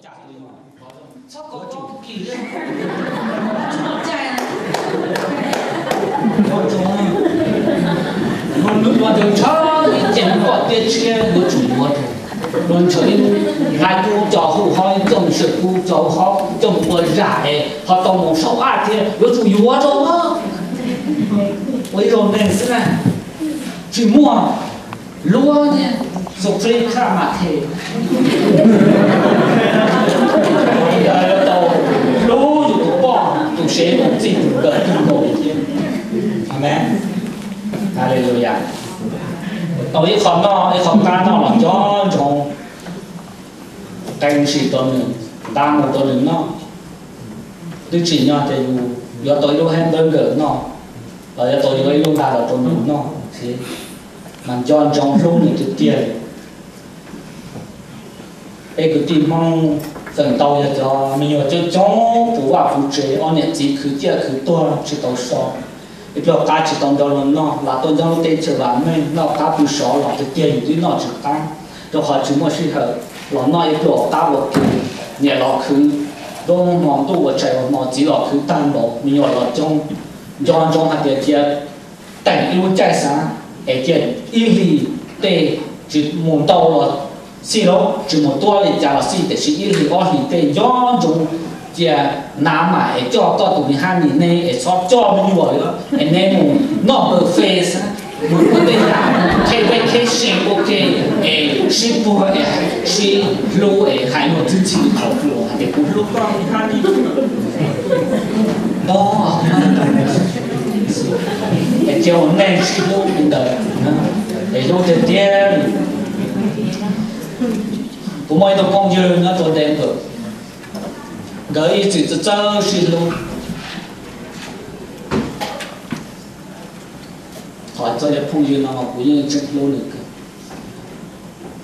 Txhob kom tso kis, tsis tau caij. Nws ua nws ntshaw ib ceem kom tiaj tshiab yuav tsum yuav rau. Nws ntshaw ib hais kuv cov hauj hov coj mus sawv kuv cov hauj hov coj mus ua zam es ho tau mus saum aj thiab yuav tsum yuav rau. Ua ib zaug neeg xwb na, tsis muaj luag thiab, xu qhib khaj mam them. Tau hlub yus tus poj tus sev tus txij tus nkawm kawg nkaus li thiab. Amees. Haleluya. Tau ib qho noj ib qho qab noj los nco ntsoov qee sim rau nws, nqa mus rau nws noj. Twb tsim nyog tias yus yuav tau ib lub hamburger noj los yuav tau yuav ib lub nqa los rau nws noj, mas nco ntsoov hlub nws tiag tiag. Peb kwv tij Hmoob feem ntau yog cov me nyuam coob coob puv vaj puv tsev, ob niam txiv khwv ciaj khwv tuag tsis tau so, ib pluag qab tsis tau nrog luag noj, lam tuaj nyob lub teb chaws vam meej noj qab pw sov los tiag tiag yus twb noj tsis qab, rau qhov tsis muaj sij hawm los noj ib pluag qab ua ke. Niam los khwv nruab hmo ntuj ua tshais ua hmo, txiv los khwv tag npaum, me nyuam los coob. Nco ntsoov hais tias cia teem ib lub caij xav es cia ib hlis tej tsis mus ntau los xij lauj, tsis mus tuab li cas los xij, tiam sis ib hlis ob hlis tej nco ntsoov cia nav mam es coj koj tus me hab nis neb es txhob coj me nyuam li es neb mus noj buffet xwb, mus ua tej yam qheb vacation ua ke es sib puag es sib hlub es hais luag txwj txhim thaum hluas hais tias kuv hlub koj me hab nis nto es cia ua neeg sib hlub li ntawd es hlub tiag tiag. Kuv muaj ib tug phooj ywg nyob rau Denver, nkawd ib txwm txawj txawj sib hlub. Qhov txoj phooj ywg no kuv yeej tseem hlub nws kawg.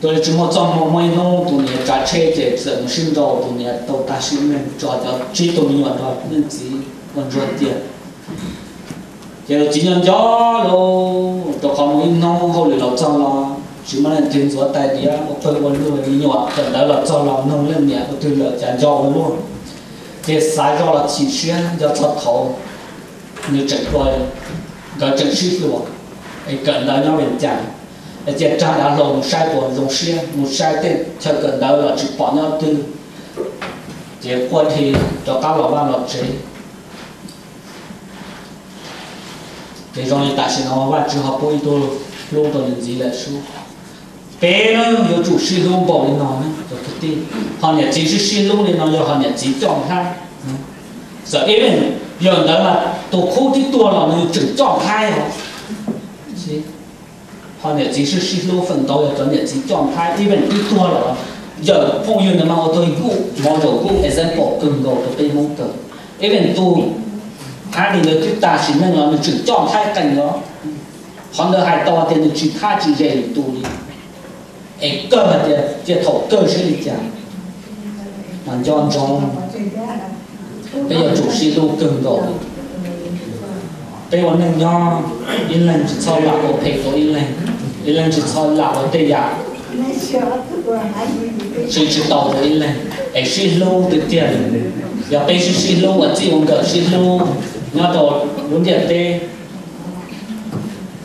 Tus tsis muaj txoj hmoo, muaj ib hnub tus niam tsav tsheb ces txawm mus sib nrau, tus niam tau tag sim neej tso cov tsib tug me nyuam nrog leej txiv ua ntsuag cia. Ces tus txiv nyob nco lawm, rau qhov mus ib hnub hauj lwm los txog los tsis muaj leej twg ntxuav tais diav ua pawg ua lug, me nyuam kawm ntawv los txog los nug leej niam ua twg lawm cas nco ua luaj. Ces xav zoj los chim siab nco txog thaum nws tseem hluas, nkawd tseem sib hluas, es kawm ntawv nyob Vees Cas, es cia rag dav hlau mus saib puas zoo siab, mus saib tej chaw kawm ntawv los tsis pom nyob twg, ces quaj dhi rov qab los vaj los tsev. Ces zoo li tam sim no Vajtswv ho pub ib tug hlub rau nws ntxiv lawm sub. Peb na yuav tsum sib hlub npaum li no na cov kwv tij, ho niam txiv sib sib hlub li no yog ho niam txiv coj nqaij. Txawm ib leeg yawg ntawd mas tus khub twb tuag los nws tseem coj nqaij os. Ho niam txiv sib sib hlub feem ntau yog cov niam txiv coj nqaij, ib leeg twb tuag los yawg phooj ywg ntawd mas ua tau ib kuj mov zaum kuj example kawg nkaus rau peb Hmoob kawg. Ib leeg tus hab nis ntawd twb tag sim neej los nws tseem coj nqaij qees os. Qhov ntawd hais tau tias nws tsis thab tsis ze lwm tus li. Es kawg hais tias cia thaum kawg saib li cas, mas nco ntsoov peb yuav tsum sib hlub kawg nkaus. Peb ua neej nyob, ib leeg tsis txhob lam ua phem rau ib leeg, ib leeg tsis txhob lam ua tej yam tsis tsis tau rau ib leeg, es sib hlub tiag tiag. Yog peb sib sib hlub ua txij ua nkawm sib hlub nyob rau lub ntiaj teb,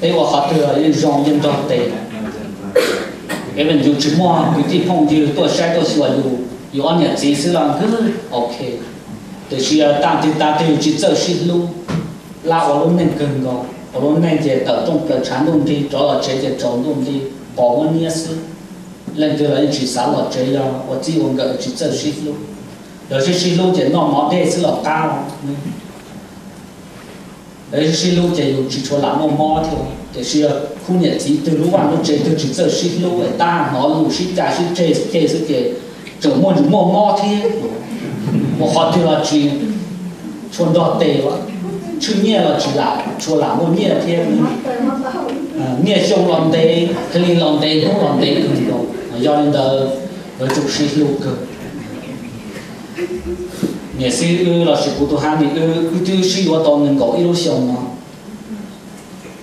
peb ua qhov twg los yeej zoo yeej nrog tes. Peb yus tsis muaj kwv tij phooj ywg tuaj saib tuaj xyuas yus, yus ob niam txiv xwb los nkawd ok. Tiam sis yog tag twg tag twg yus tsis txawj sib hlub, lab ua lub neej kawg nkaus, ua lub neej ces tawm rooj plaws tshav ntuj nrig, rov los tsev ces tsaus ntuj nrig, pos muab niab xwb. Leej twg los yeej tsis xav los tsev, yog ua txij ua nkawm tsis txawj sib hlub. Yog sib sib hlub ces noj mov dej xwb los qab. Sib sib hlub ces yus tsis tshua lam muaj mob thiab, tiam sis yog khub niam txiv twg lub vaj lub tsev twg tsis txawj sib hlub, tab hnov lus sib cav sib ceg xwb ces tseem muaj nws muaj mob thiab. Ua qhov twg los tsis tshua nrog tes, tshwj nyiaj los tsis lam tshua lam muaj nyiaj thiab. Niaj xyoo los ntev, hli los ntev, hnub los ntev kawg nkaus. Yog li ntawd, yuav tsum sib hlub kawg. Niam xib wb los sis kuv tus hab nis wb, wb twb sib yuav tau nees nkaum ib lub xyoo no.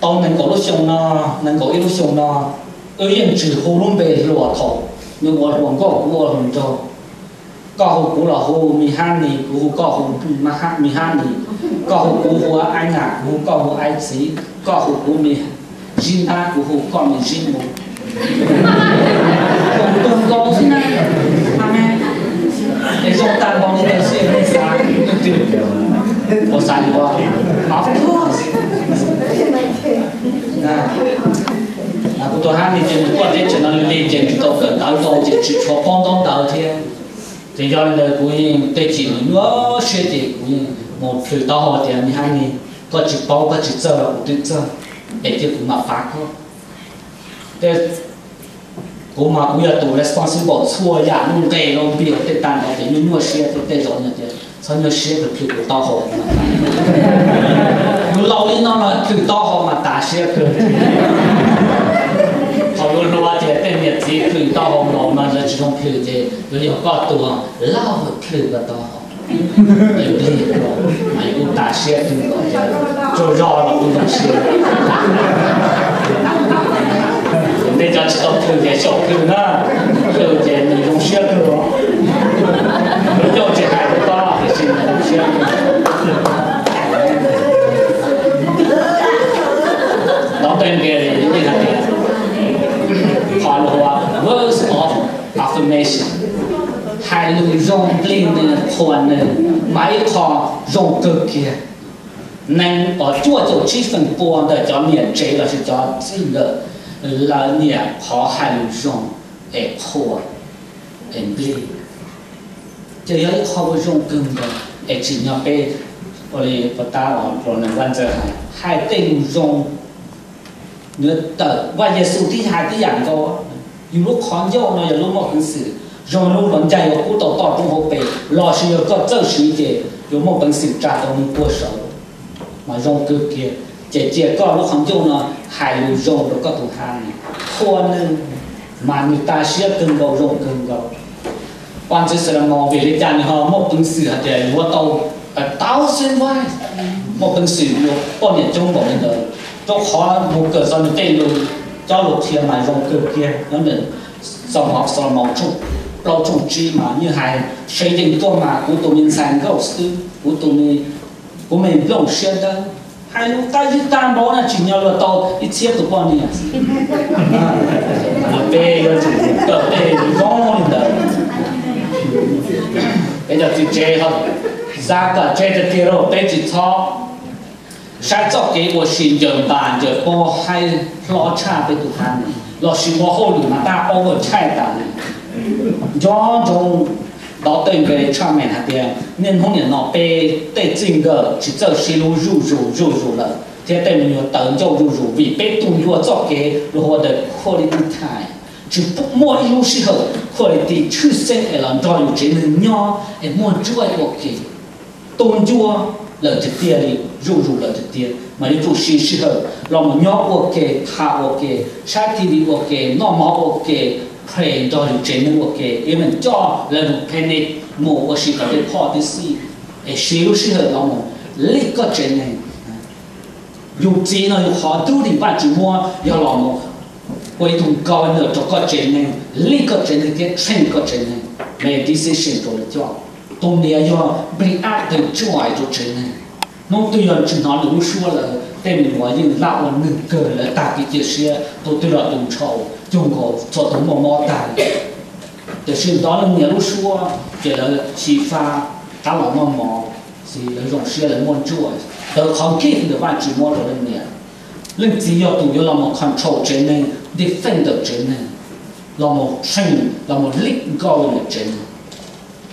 Tau nees nkaum lub xyoo no, nees nkaum ib lub xyoo no, wb yeej tsis hu lub npe hluas thaum nws ua hluas nkauj kuv ua hluas nraug. Koj hu kuv los hu mi hab ni, kuv hu koj hu mi hab ni. Koj hu kuv hu aib nam, kuv hu koj hu aib txiv. Koj hu kuv mi zib ntab, kuv hu koj mi zib mus. Tus nkaus xwb na, ma me, es zoo tag npaum li ntawd xwb, xav, ua xav yuav, of course. Kuv tus hab ni ces nws tuaj teb chaws no li ces nws tau kawm ntawv tau ces tsis tshua paub ntaub ntawv thiab. Ces yog li ntawd kuv yeej tej chim nws nyuaj siab ces kuv yeej mus plhws taub hau tias, mi hab ni, koj tsis paub koj tsis txawj los kuv twb txawj, es cia kuv mam fav koj. Kuv mas kuv yog tus responsible txhua yam, nuj nqes los npias tej tag nrho ces nyuaj nyuaj siab, tej zaum nws tias txhob nyuaj siab, plhws plhws kuv taub hau. Yus laus li no los plhws taub hau mas tas siab kawg. Qhov luag hluas ces tej niam txiv plhws taub hau laus mas lawv tsis zoo plhws ces yuav yog koj tus laus plhws koj taub hau. Mas kuv tas siab kawg, tsaug zog los kuv zoo siab. Tej cov tsis tau plhws ces xyaum plhws na, plhws ces nws zoo siab kawg. Lub ncauj tsis hais rau koj tiam sis nws zoo siab. Doctor Gary yeej hais tias, qhov lus words of affirmation, hais lus zoo nplig nws qhuas nws, mas ib qho zoo kawg kiag. Nees, cuaj caum tsib feem pua ntawm cov niam tsev los sis cov txij nkawm lawv nyiam qhov hais lus zoo es qhuas es nplig. Ces yog ib qho uas zoo kawg nkaus es tsim nyog peb ua li puas tab los Vaj Ntxawg hais, hais tej lus zoo. Nws tawm Vaj Yexus tib hais tib yam nkaus. Yus lub qhov ncauj no yog lub muaj peev xwm zoo lub hluas ncaig uas kub tau toj roob hauv pes los sis yog koj txawj siv ces yuav muaj peev xwm tsa tau nws puag saud. Mas zoo kawg kiag. Ces cia koj lub qhov ncauj no hais lus zoo rau koj tus hab ni, qhuas nws, mas nws tas siab kawg nkaus, zoo kawg nkaus. Vaj ntxwv Xalumoos vim li cas nws ho muaj peev xwm hais tias yuav tau a thousand wives, muaj peev xwm yuav poj niam coob npaum li ntawd? Rau qhov mus kawm txog nws tej lus, cov lus qhia mas zoo kawg kiag. Nyob ntawm Xalumoos tshooj plaub tshooj tsib mas yeej hais, se yeej tuaj mas kuv tus me ntxhais nkauj xwb, kuv tus me, kuv me nplooj siab dawb, hais lus tag zib tag npaum na tsim nyog luag tau ib txhiab tus poj niam. Peb yuav tsum kawm tej zoo li ntawd. Peb cov txiv tsev, xav kom tsev tiag tiag rau peb tsis txhob saib txoj kev ua si ncaws npas ncaws pob haib hlob tshaj peb tus hab ni, los sis ua hauj lwm mas tab paub ua tshaij tas li. Nco ntsoov, Doctor Gary Chapman hais tias niaj hnub niam no peb tej txij nkawm tsis txawj sib hlub zuj zus zuj zus lawm thiab tej me nyuam tawv ncauj zuj zus vim peb tu ncua txoj kev luag hu ua the quality time, tsis muaj ib lub sij hawm quality tshwj xeeb es los nrog yus tsev neeg nyob es muaj ntsuaj ua ke. Tu ncua lawm tiag tiag li, zuj zus lawm tiag tiag mas yuav tsum siv sij hawm los mus nyob ua ke, tham ua ke, saib T V ua ke, noj mov ua ke, pray nrog yus tsev neeg ua ke, even coj lawv mus picnic, mus ua si kom tej phoj tej xij, es siv lub sij hawm los mus lead koj tsev neeg. Yus txiv no yus qhov duty Vajtswv muab yog los mus ua ib tug governor rau koj tsev neeg, lead koj tsev neeg thiab train koj tsev neeg, make decision rau lawv coj. Tus niam yog bring up the joy rau tsev neeg. Hnub twg yog tsis hnov nws lub suab lawm tej me nyuam yeej laj ua nws kawg, lawv tag kev cia siab, tus twg los tus ntshau, cuag nkaus txhua tus muaj mob tag li. Tiam sis hnov leej niam lub suab ces lawv xyiv fab, rov los noj mov, lawv zoo siab, lawv muaj ntsuaj. Ntawd qhov gift ntawm Vajtswv muab rau leej niam. Leej txiv yog tus yuav los mus control tsev neeg, defend ntawm tsev neeg, los mus train, los mus lead nkauj ntawm tsev neeg.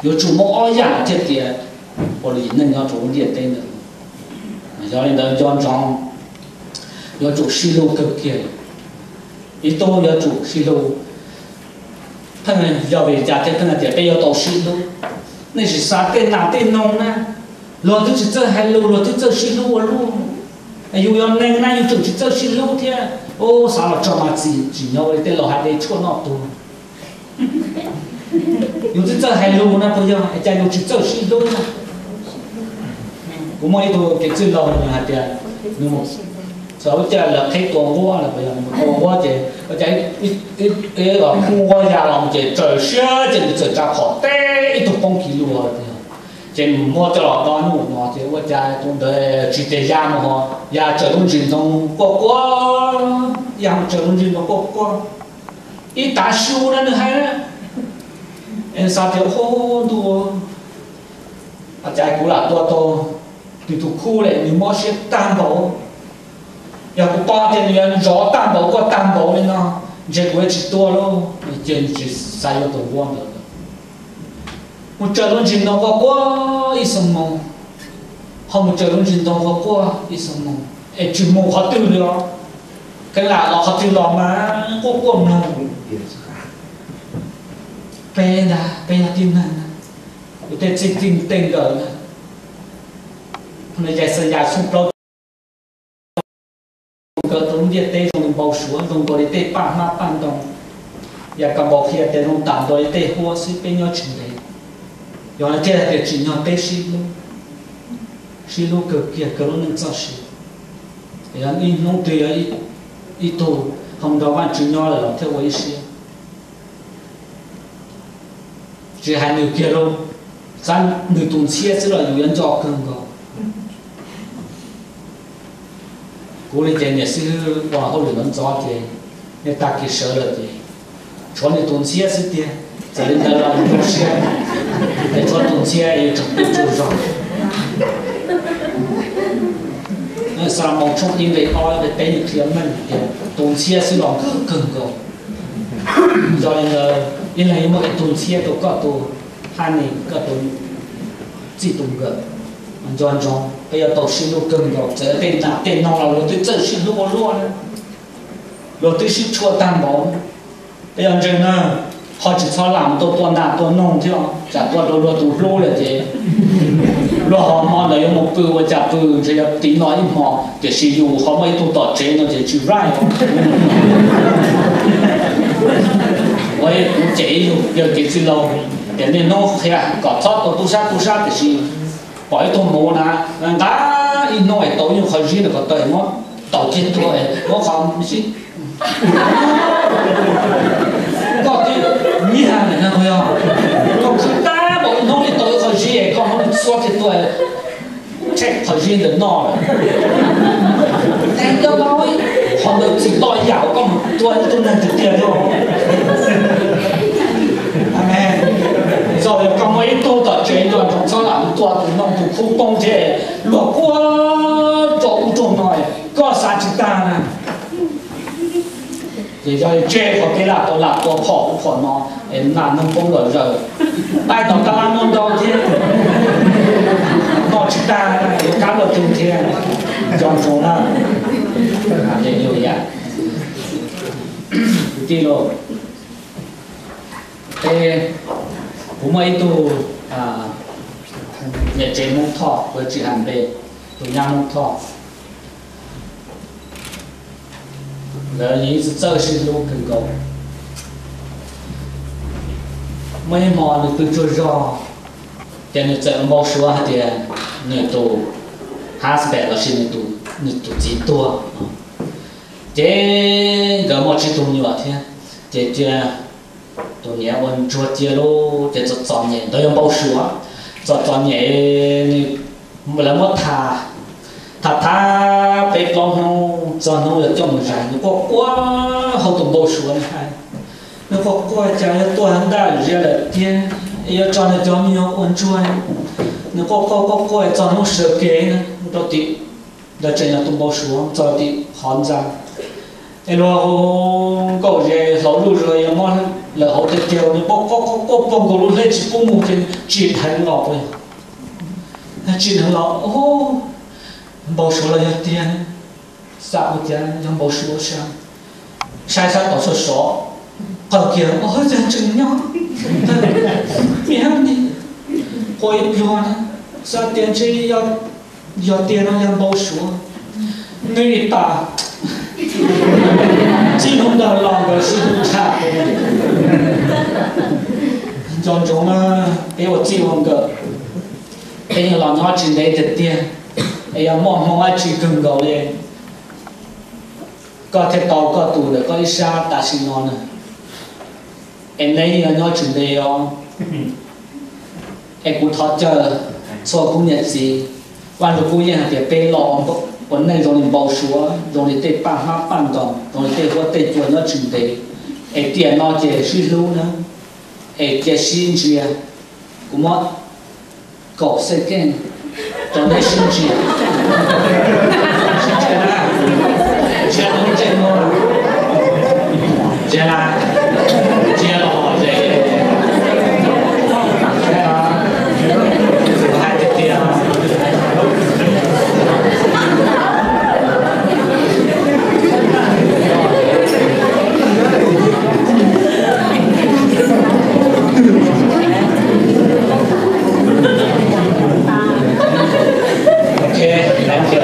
Yuav tsum muaj ob yam thiaj tias ua li neej nyob rau lub ntiaj teb ntawd. Yog li ntawd nco ntsoov, yuav tsum sib hlub kawg kiag. Ib tug yuav tsum sib hlub. Pheej yog vim li cas thiaj pheej hais tias peb yuav tau sib hlub? Nej sim xav tej nas tej noog na, luag twb tsis txawj hais lus, luag twb txawj sib hlub ua luaj. Yus yog neeg na yus tseem tsis txawj sib hlub thiab. Ub, xav los tso mas txim, tsim nyog ua li tej laus hais tias tshuaj noj tuag. Yus twb txawj hais lus na, puas yog? Es cas yus tsis txawj sib hlub na? Kuv muaj ib tug kev txwj laug nws hais tias, nws mus, txawm ua cas lawv qheb tua nquab, tua nquab ces ua cas ib khub nquab ya los ces tsaws siab ces nws txawm tsa phom teb ib tug poob Ces mus muab coj los do nyuj no ces ua cas tus ntawd tsis tes ya mus ho ya tsaws lub ntsis ntoo quaj quaj, ya mus tsaws lub ntsis ntoo quaj quaj ib tav su na nws hais na. Es xav tias, Ub, ntuj, cas kuv lam tua tau nws tus khub lawm, nws mob siab tag npaum. Yog kuv pom tias nws yuav nrov tag npaum quaj tag npaum li no, ntshe kuv yuav tsis tua lauj. Ces nws tsis xav yuav tus nquab ntawd. Mus tsaws lub ntsis ntoo quaj quaj ib xuab moos, ho mus tsaws lub ntsis ntoo quaj quaj ib xuab moos, es tsis mus qhov twg li os. Kev lam los qhov twg los mas quaj quaj mloog. Peb ntag, peb yog tib neeg na, yus tej txij txij tej nkawm na, Yaxayas tshooj plaub nkawd tus lub ntiaj teb zoo li npau suav, zoo nkaus li tej paj hmab paj ntoo. Yakaunpaus qhia tias zoo tam nkaus li tej huab xwb, peb nyob tsis ntev. Yog no thiaj hais tias tsim nyog peb sib hlub, sib hlub kawg kiag kawg lub neej txoj sia. Yog ib hnub twg yog ib tug ho nrog Vajtswv nyob lawm los thiaj ua ib siab. Tsis hais nws kiag lauj, xav nws tus ntxhiab xwb los yus yuav nco kawg nkaus. Kuv li ces niam xib hwb ua hauj lwm ntxov ntxov ces nej tag kis sawv lawm ces tshuav nws tus ntxhiab xwb tiag. Txawm li ntawd los yus zoo siab, es tshuav tus ntxhiab yus tseem pw tsaug zog. Xalas Moos tshooj ib nqe ob nqe peb nws qhia meej tias tus ntxhiab xwb los kawg nkaus. Yog li ntawd, ib leeg yuav muaj ib tug ntxhiab rau koj tus haj ni, koj tus txij tus nkawm. Nco ntsoov peb yuav tau sib hlub kawg nkaus, txawm tej nam tej noog los luag twb txawj sib hlub ua luaj, luag twb sib tshuaj tag npaum. Peb yuav ntseeg na, ho tsis txhob lam mus tua tua nam tua noog thiab, tsam tua rau luag tus hlub lawm ces luag ho hmo ntawd yuav mus pw ua cas pw, ntshe yuav tiv no ib hmo, tiam sis yus ho muaj ib tug tom tsev no ces tsis right. Ua kuv cem ib yug yawg kev txwj laug tias niaj hnub qhia kom txhob tau tub sab tub sab, tiam sis pom ib tug muv na, nqa ib hnub es tau ib nyuag qho zib ntawm ko taw muab taus kiag tua, muab qhov zib. Koj twb nyiag ntawm no yog, koj khwv tag npaum ib hnub li tau ib qho zib es koj muab txuab kiag tua, check qhov zib ntawm no lawm. Thank you Lord, qhov ntawd txim toj yam koj mus tua ib tug neeg tiag tiag thiab. Amen. Txawm yog koj muaj ib tug tom tsev nco ntsoov txhob lam mus tua tus noog tus khub poob thiab, luag quaj rau ub rau no, koj xav tsis tag na. Ces yog li tseg qhov kev lam tau lam tua phom ub phom no, es nam noog poob lom zaws, pais tom kab lab muaj ntau thiab, noj tsis tag, yuav kab luaj twg thiab. Nco ntsoov na. Aleluya. Kwv tij, kuv muaj ib tug niam tsev Hmoob Thoj, kuv tsis hais npe, tus nyab Hmoob Thoj. Lawv yeej txawj sib hlub kawg nkaus. Muaj ib hmo nws pw tsaug zog, ces nws txawm npau suav hais tias nws tus husband lossis nws tus txiv tuag. Ces nkawd muaj tsib tug me nyuam thiab, ces cia tus niam ua ntsuag cia lub ces txom txom nyem, ntawd yog npau suav, txom txom nyem, lawv muab tham, tham tham peb plaub hnub, txog hnub yuav coj mus zais, nws quaj quaj hauv tus npau suav na hais. Nws quaj quaj cas yuav tuag ntaj ziab lawm tiag, yuav tso nws cov me nyuam ua ntsuag. Nws quaj quaj quaj quaj txog hnub sawv kev na, rau tim ntawd tseem yog tus npau suav, txog tim qhov ntxa, es luag hu nkauj zes hlau luj zog yuav muab lawm hauv tiag tiag, nws quaj quaj quaj quaj poob nkaus lub hleb tsis pub mus ces tsim dheev los, tsim dheev los, npau suav los yog tiag, xav ua cas yog npau suav, saib sab tod sov sov, qawg kiag, yog tseem nyob, quaj ib pluag na, xav tias ntshe yog tiag no yog npau suav. Nws ib pas, txij hnub ntawd los nkawd sib hlub tshaj. Nco ntsoov na, peb ua txij ua nkawm, peb yog los nyob tsis ntev tiag tiag, es yog muaj hmoo dab tsi kawg nkaus li, koj thiaj tau koj tus ntawm koj ib sab tam sim no na, es neb yog nyob tsis ntev os. Es kuv thov caw Txhua kuv niam txiv, Vaj Lug Kub yeej hais tias peb los ua neej zoo li npau suav, zoo li tej paj hmab paj ntoos, zoo li tej huab tej cua nyob tsis ntev, es tiam no ces sib hlub na, es cia sib ntsia. Kuv muab kaum xej keej rau nej sib ntsia. Sib ntsia na, ntsia lub ntsej muag, ntsia na, ntsia los ze, hais tiag tiag. Ok, thank you.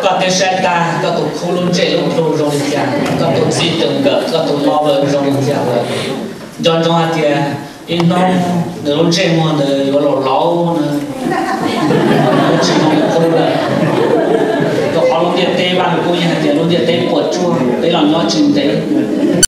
Koj twb saib tag koj tus khub lub ntsej lub plhu zoo li cas, koj tus txij tus nkawm, koj tus lo lawm zoo li cas lawm. Nco ntsoov hais tias ib hnub nws lub ntsej muag ntawd yuav laus laus na, yuav tsis zoo li qub lawm. Rau qhov lub ntiaj teb Vaj Lug Kub yeej hais tias lub ntiaj teb puas tsuaj, peb los nyob tsis ntev.